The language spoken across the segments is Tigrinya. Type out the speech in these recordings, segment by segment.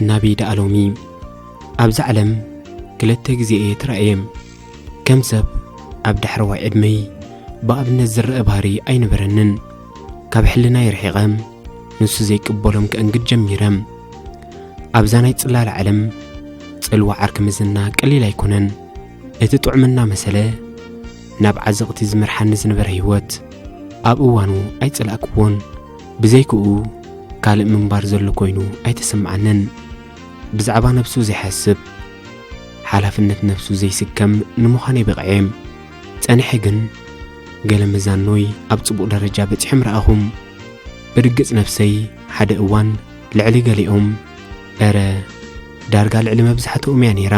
ናበይ ደኣ ሎሚ? ኣብዛ ዓለም ክልተ ግዜ እየ ተራእየ። ከም ሰብ ኣብ ዳሕረዋይ ዕድመይ ብኣብነት ዝረአ ባህሪ ኣይነበረንን። ካብ ሕልናይ ርሒቐ፣ ንሱ ዘይቅበሎም ከእንግድ ጀሚረ። ኣብዛ ናይ ጽላለ ዓለም ጽልዋ ዓርኪ ምዝና ቀሊል ኣይኮነን። እቲ ጥዑም እናመሰለ ናብ ዓዘቕቲ ዝመርሓኒ ዝነበረ ህይወት ኣብ እዋኑ ኣይጸላእክዎን። ብዘይክኡ ካልእ ምንባር ዘሎ ኮይኑ ኣይተሰምዓንን። ብዛዕባ ነብሱ ዘይሓስብ፣ ሓላፍነት ነብሱ ዘይስከም ንምዃነይ በቒዐ። ጸኒሐ ግን ገለ መዛኖይ ኣብ ጽቡቕ ደረጃ በጺሖም ረኣኹም። ብርግጽ ነብሰይ ሓደ እዋን ልዕሊ ገሊኦም፣ እረ ዳርጋ ልዕሊ መብዛሕትኦም እያ ነይራ።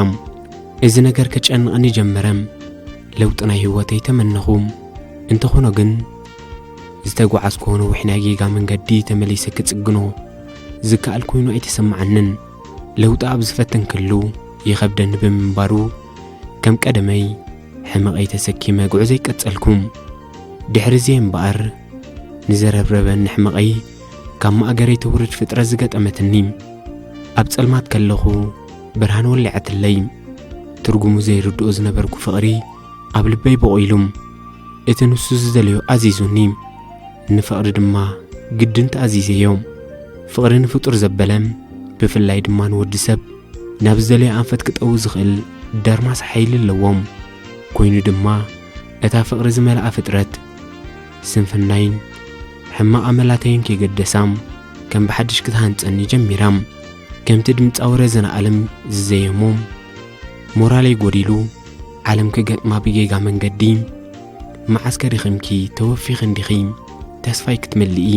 እዚ ነገር ከጨንቐኒ ጀመረ። ለውጢ ናይ ህይወተይ ተመነኹ። እንተኾነ ግን ዝተጓዓዝክዎ ነዊሕ ናይ ጌጋ መንገዲ ተመሊሰ ክጽግኖ ዝከኣል ኮይኑ ኣይተሰምዓንን። ለውጢ ኣብ ዝፈተንክሉ ይኸብደኒ ብምንባሩ ከም ቀደመይ ሕመቐይ ተሰኪመ ጉዕዞይ ቀጸልኩ። ድሕሪ እዚ እምበኣር ንዘረብረበኒ ሕመቐይ ካብ ማእገረይ ተውርድ ፍጥረት ዝገጠመትኒ። ኣብ ጸልማት ከለኹ ብርሃን ወሊዓትለይ። ትርጉሙ ዘይርድኦ ዝነበርኩ ፍቕሪ ኣብ ልበይ ቦቒሉ። እቲ ንሱ ዝደልዮ ኣዚዙኒ። ንፍቕሪ ድማ ግድን ተኣዚዘዮ። ፍቕሪ ንፍጡር ዘበለ፣ ብፍላይ ድማ ንወዲ ሰብ ናብ ዝደለዮ ኣንፈት ክጠዊ ዝኽእል ደርማስ ሓይሊ ኣለዎም። ኮይኑ ድማ እታ ፍቕሪ ዝመልኣ ፍጥረት ስንፍናይን ሕማቕ ኣመላተይን ከይገደሳ ከም ብሓድሽ ክትሃንጸኒ ጀሚራ። ከምቲ ድምጻዊ ረዘነ ኣለም ዝዘየሞ፣ ሞራለይ ጎዲሉ፣ ዓለም ክገጥማ ብጌጋ መንገዲ፣ መዓስ ከድኺምኪ ተወፊኺ እንዲኺ ተስፋይ ክትመልኢ፣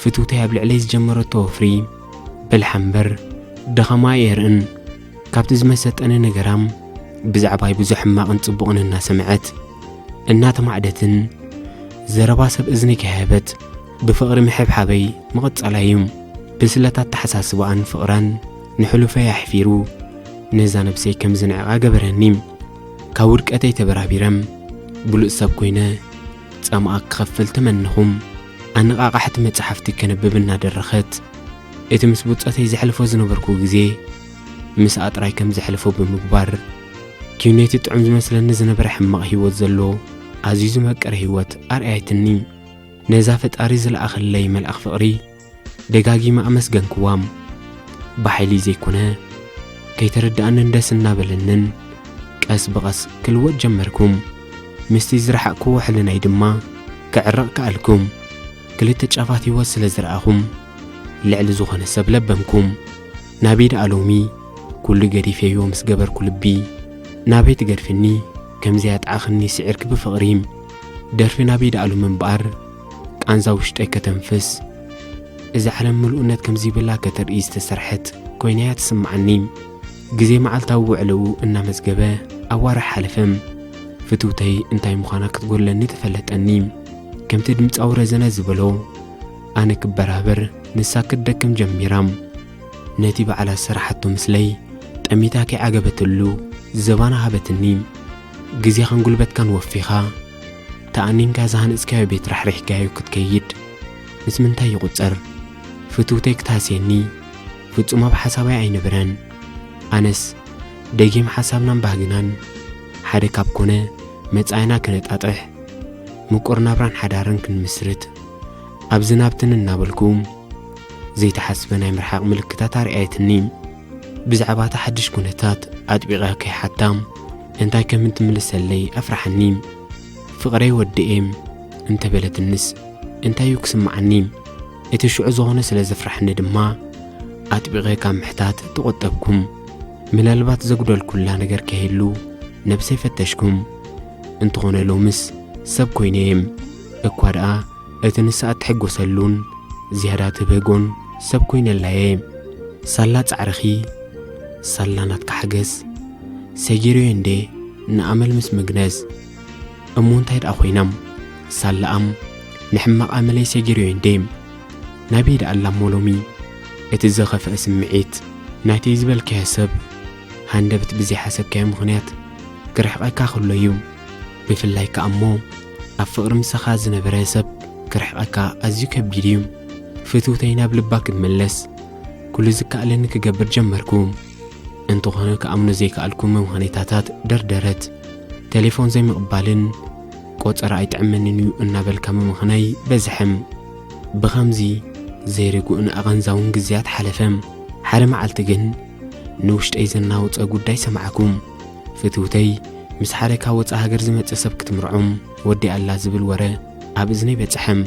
ፍትውተይ ኣብ ልዕለይ ዝጀመረቶ ወፍሪ በልሓ እምበር ድኻማ ኣየርእን። ካብቲ ዝመሰጠኒ ነገራ ብዛዕባይ ብዙሕ ሕማቕን ጽቡቕን እናሰምዐት እናተማዕደትን ዘረባ ሰብ እዝኒ ከይሃበት ብፍቕሪ ምሕብሓበይ ምቕጻላ እዩ። ብስለት ኣተሓሳስባኣን ፍቕራን ንሕሉፈይ ኣሕፊሩ ነዛ ነብሰይ ከም ዝንዕቓ ገበረኒ። ካብ ውድቀተይ ተበራቢረ ብሉጽ ሰብ ኮይነ ጻማኣ ክኸፍል ተመነኹ። ኣነቓቓሕቲ መጻሕፍቲ ከንብብ እናደረኸት እቲ ምስ ብጾተይ ዘሕልፎ ዝነበርኩ ግዜ ምስኣ ጥራይ ከም ዘሕልፎ ብምግባር፣ ኪኖ እቲ ጥዑም ዝመስለኒ ዝነበረ ሕማቕ ህይወት ዘሎ ኣዝዩ ዝመቀረ ህይወት ኣርኣየትኒ። ነዛ ፈጣሪ ዝለኣኸለይ መልኣኽ ፍቕሪ ደጋጊመ ኣመስገንክዋ። ብሓይሊ ዘይኮነ፣ ከይተረድኣንን ደስ እናበለንን ቀስ ብቐስ ክልወጥ ጀመርኩ። ምስቲ ዝረሓቕክዎ ሕልናይ ድማ ክዕረቕ ከኣልኩ። ክልተ ጫፋት ህይወት ስለ ዝረኣኹ፣ ልዕሊ ዝኾነ ሰብ ለበምኩ። ናበይ ደኣ ሎሚ? ኩሉ ገዲፈዮ ምስ ገበርኩ ልቢ፣ ናበይ ትገድፍኒ? ከምዚ ኣጥዓኽኒ ስዒርኪ ብፍቕሪ። ደርፊ ናበይ ደኣ ሎሚ እምበኣር፣ ቃንዛ ውሽጠይ ከተንፍስ። እዛ ዓለም ምሉእነት ከም ዘይብላ ከተርኢ ዝተሰርሐት ኮይና እያ ትስምዓኒ። ግዜ መዓልታዊ ውዕለኡ እናመዝገበ ኣዋርሕ ሓለፈ። ፍትውተይ እንታይ ምዃና ክትጎድለኒ ተፈለጠኒ። ከምቲ ድምጻዊ ረዘነ ዝበሎ፣ ኣነ ክበራበር፣ ንሳ ክትደክም ጀሚራ። ነቲ ባዕላ ዝሰራሓቶ ምስለይ ጠሚታ ከይዓገበትሉ ዝባና ሃበትኒ። ግዜኻን ጉልበትካን ወፊኻ፣ ተኣኒንካ ዝሃነጽካዮ ቤት ራሕሪሕካዮ ክትከይድ ምስ ምንታይ ይቑጸር? ፍትውተይ ክትሃስየኒ ፍጹም ኣብ ሓሳበይ ኣይነበረን። ኣነስ ደጊም ሓሳብናን ባህግናን ሓደ ካብ ኮነ፣ መጻኢና ክነጣጥሕ፣ ምቁር ናብራን ሓዳርን ክንምስርት፣ ኣብዚ ናብትን እናበልኩ ዘይተሓስበ ናይ ምርሓቕ ምልክታት ኣርኣየትኒ። ብዛዕባ እቲ ሓድሽ ኩነታት ኣጥቢቐ ከይሓታ እንታይ ከም እትምልሰለይ ኣፍርሓኒ። ፍቕረይ ወዲኤ እንተበለትንስ እንታይ እዩ ክስምዓኒ? እቲ ሽዑ ዝኾነ ስለ ዘፍርሓኒ ድማ ኣጥቢቐ ካብ ምሕታት ተቖጠብኩ። ምናልባት ዘጉደልኩላ ነገር ከይህሉ ነብሰይ ፈተሽኩ። እንተኾነ ሎምስ ሰብ ኮይነ እየ። እኳ ደኣ እቲ ንሳ እትሕጎሰሉን ዝያዳ ትብህጎን ሰብ ኮይነላ እየ። ሳላ ጻዕርኺ፣ ሳላ ናትካ ሓገዝ፣ ሰጊረዮ እንዴ ንኣመል ምስ ምግነዝ። እሞ እንታይ ደኣ ኮይና? ሳላኣም ንሕማቕ ኣመለይ ሰጊረዮ እንዴ? ናበይ ደኣ ኣላ እሞ ሎሚ? እቲ ዝኸፍአ ስምዒት ናተይ ዝበልካዮ ሰብ፣ ሃንደበት ብዘይሓሰብካዮ ምኽንያት ክርሕቐካ ከሎ እዩ። ብፍላይ ከኣ እሞ ኣብ ፍቕሪ ምሳኻ ዝነበረ ሰብ ክርሕቐካ ኣዝዩ ከቢድ እዩ። ፍትውተይ ናብ ልባ ክትምለስ፣ ኩሉ ዝከኣለኒ ክገብር ጀመርኩ። እንተኾነ ክኣምኖ ዘይከኣልኩ መምሃኔታታት ደርደረት። ቴሌፎን ዘይምቕባልን ቆጸራ ኣይጥዕመንን እዩ እናበልካ ምምኽናይ በዝሐም። ብኸምዚ ዘይርጉእን ኣቐንዛውን ግዜያት ሓለፈ። ሓደ መዓልቲ ግን ንውሽጠይ ዘናውጸ ጉዳይ ሰማዕኩ። ፍትውተይ ምስ ሓደ ካብ ወጻኢ ሃገር ዝመጸ ሰብ ክትምርዖም ወዲ ኣላ ዝብል ወረ ኣብ እዝነይ በጽሐም።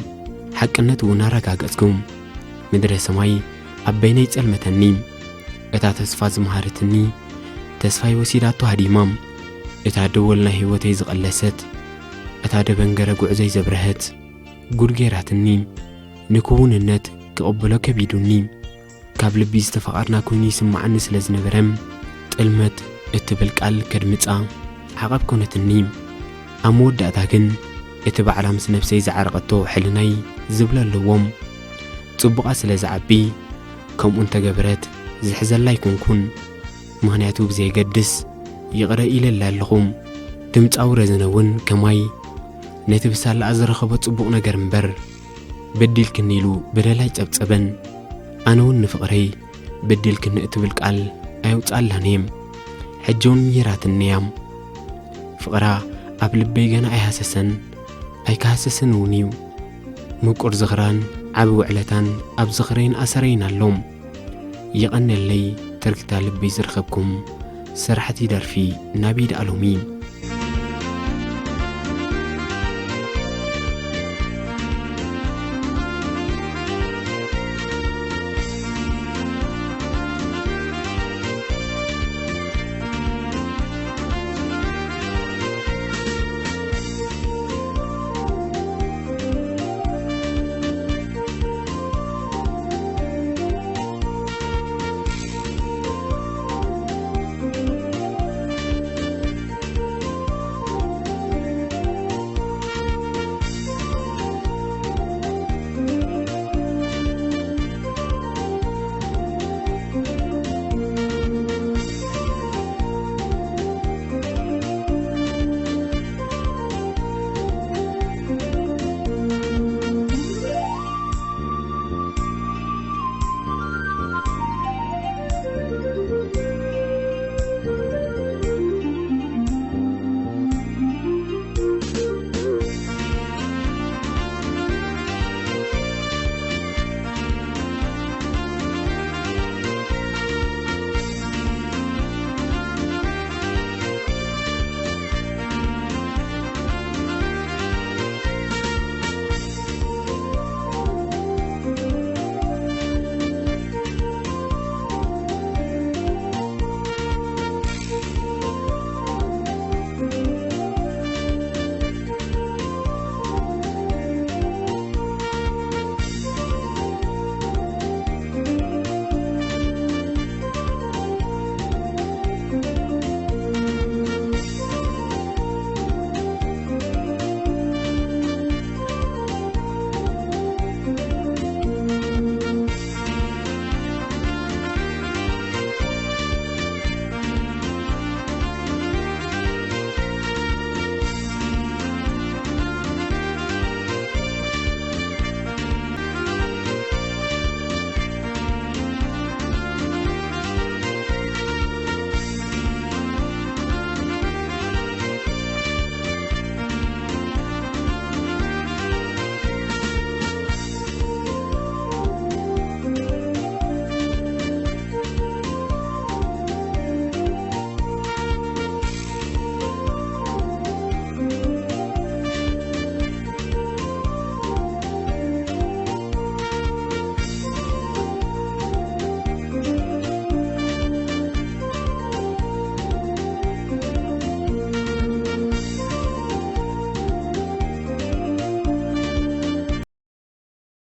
ሓቅነት እውን ኣረጋገጽኩ። ምድረ ሰማይ ኣብ በይነይ ጸልመተኒ። እታ ተስፋ ዝመሃረትኒ ተስፋይ ወሲዳቶ ሃዲማ። እታ ደወል ናይ ህይወተይ ዝቐለሰት፣ እታ ደበንገረ ጉዕዘይ ዘብረሀት ጉድ ገይራትኒ። ንክውንነት ክቕበሎ ከቢዱኒ። ካብ ልቢ ዝተፈቓርና ኮይኑ ይስምዓኒ ስለ ዝነበረ ጥልመት እትብል ቃል ከድምጻ ዓቐብ ኮነትኒ። ኣብ መወዳእታ ግን እቲ ባዕላ ምስ ነብሰይ ዝዓረቐቶ ሕልናይ ዝብለ ኣለዎም። ጽቡቓ ስለ ዝዓቢ ከምኡ እንተገበረት ዝሕዘላ ኣይኮንኩን። ምኽንያቱ ብዘየገድስ ይቕረ ኢለላ ኣለኹ። ድምጻዊ ረዘነ እውን ከማይ ነቲ ብሳላኣ ዝረኸቦ ጽቡቕ ነገር እምበር በዲልክኒ ኢሉ በደል ኣይጸብጸበን። ኣነ እውን ንፍቕረይ በዲልክኒ እትብል ቃል ኣየውጽኣላን እየ። ሕጂ እውን ምሂራትኒ እያ። ፍቕራ ኣብ ልበይ ገና ኣይሃሰሰን ኣይክሃስስን እውን እዩ። ምቁር ዝኽራን ዓቢ ውዕለታን ኣብ ዝኽረይን ኣሰረይን ኣሎ። የቐነለይ ትርግታ ልበይ ዝረኸብኩም ሰራሕቲ ደርፊ ናቢድ ኣሎሚ።